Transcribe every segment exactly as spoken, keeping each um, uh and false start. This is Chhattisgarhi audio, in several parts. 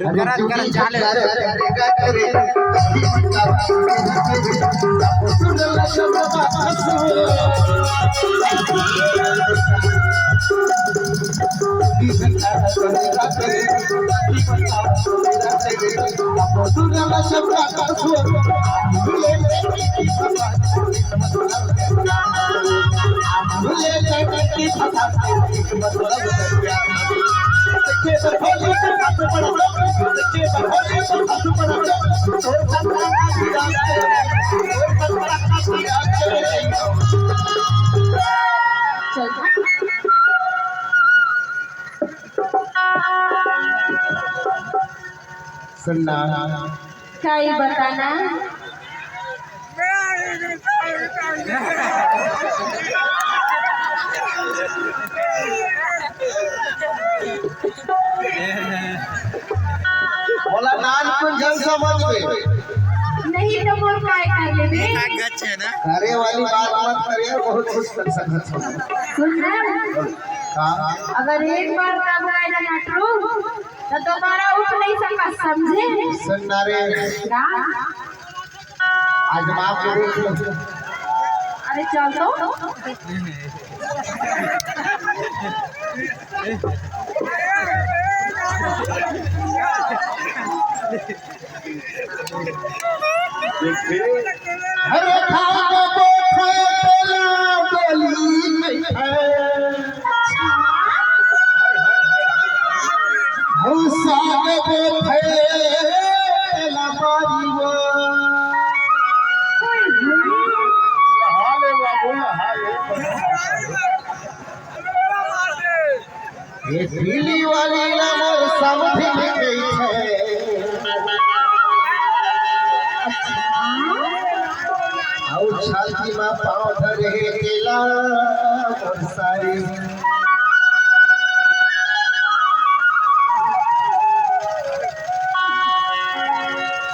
करत करत चाले। सुनना। काई बताना। बोला नानकुन झन समझ में। नहीं तो मोर काय कर लेबे? करे वाली बात मत करे, बहुत कुछ कर सकत हो। सुन ना। हाँ। अगर एक बार ना बुलाए ना नाटरू, तो दोबारा उठ नहीं सकत, समझे? सुन ना रे। का? आज माफ करो। अरे चल तो। हर खान को बोली नहीं है। हौसा के बोथे तेला बारी वो। नहा ले बाबू, नहा ले। ये पीली वाली ला मोर समधी में गई है। अउ छाती मा पाँव धरे तेला मोर सारी।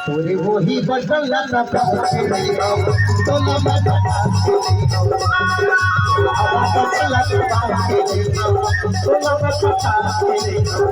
तोरे वही बटन ला दबा के ले आओ, तोला मैं बता के ले आओ। बटन ला दबा के ले आओ, तोला मैं बता के ले आओ।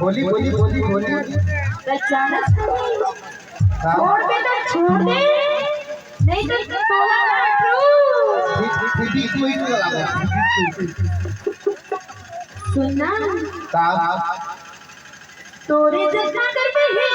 बोली, बोली, बोली, बोली। अचानक से नहीं। का? छोड़ दे तो छोड़ दे, नहीं तो तोला ना तू। ठीक, ठीक, ठीक, ठीक, कोई नहीं लगा। सुनना। का? तोरे जतना कर पे ही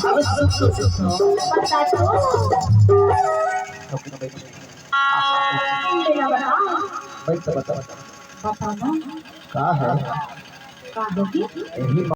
अब सुन, सुन, सुन। बता तो। बैठ तो बता। बता ना। का है? का होगी? यही